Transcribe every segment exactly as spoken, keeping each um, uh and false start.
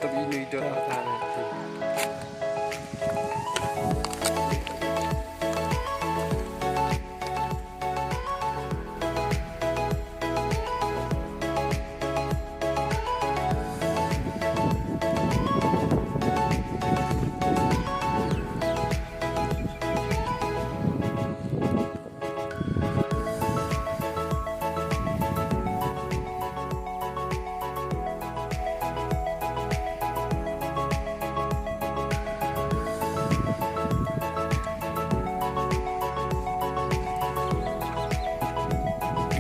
Tabi nui don atan.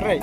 Great.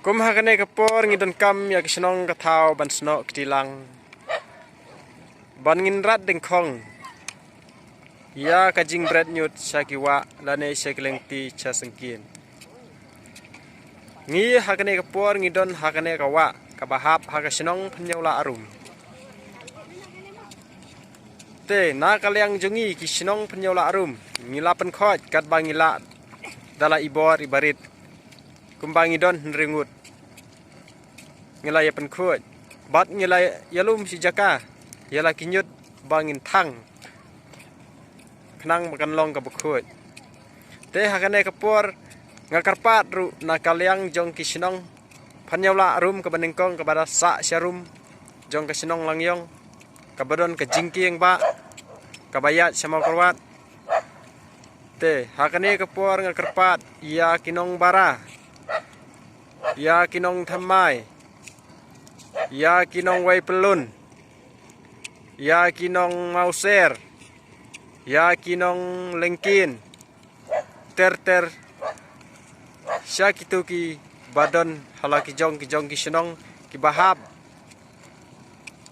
Kum ha kane ka por ngi donkam ïa ka shnong ka thaw ban snoh kti lang. Ban ngin rat dyngkhong ïa ka jingbret ñiut sha ki wah lane sha ki lynti sha syngkien. Ngi ha kane ka por ngi don ha kane ka wah kaba hap ha ka shnong Pynïawlahrum. Te na ka liang jong ngi ki shnong Pynïawlahrum ngi la pynkhuid katba ngi lah da la i bor i barit. Kumba ngi don hynriew ngut ngi la ïa pynkhuid bad ngi la ïalum shi jaka ïa la ki ñiut ba ngin thang khnang ba kan long kaba khuid. Te ha kane ka por nga kyrpad ruh na ka liang jong ki shnong Pynïawlahrum kaba nyngkong kaba da sah sharum jong ka shnong Langïong kaba don ka jingkieng ba kaba ïaid sha Mawkyrwat. Te ha kane ka por nga kyrpad ïa ki nong Bara, ïa ki nong Thymmai, ïa ki nong Waipyllun, ïa ki nong Mawser, ïa ki nong Lyngkien, ter ter sha kito kiba don ha la ki jong ki jong ki shnong kiba hap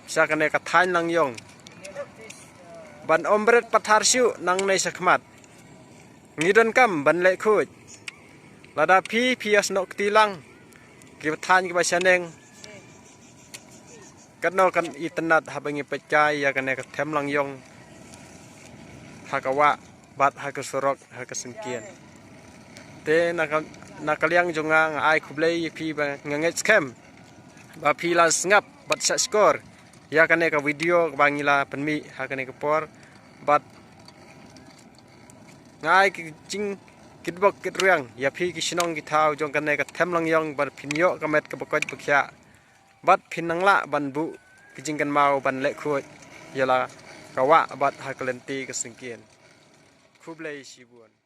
sha kane ka thaiñ Langïong. Ban ym bret pathar shuh nangne shakhmat. Ngi donkam ban leh khuid. Lada phi phi ïa snoh kti lang kiba thaiñ kiba shaneng. Katno kan itynnad haba ngi peit kai ïa kane ka them Langïong ha ka wah bad ha ka surok ha ka syngkien. Te na ka, na ka liang jong nga nga ai khublei ïa phi ba nga ngeit skhem ba phi la sngap bad shah shkor ïa kane ka video ba ngi la pynmih ha kane ka por bad nga ai ki jingkitbok kitrwiang ïa phi ki shnong ki thaw jong kane ka them Langïong ba phin ïoh ka met kaba koit ba khiah. Bad phin nang lah ban buh ki jingkynmaw ban leh khuid ïa la ka wah bad ha ka lynti ka syngkien. Khublei shibun.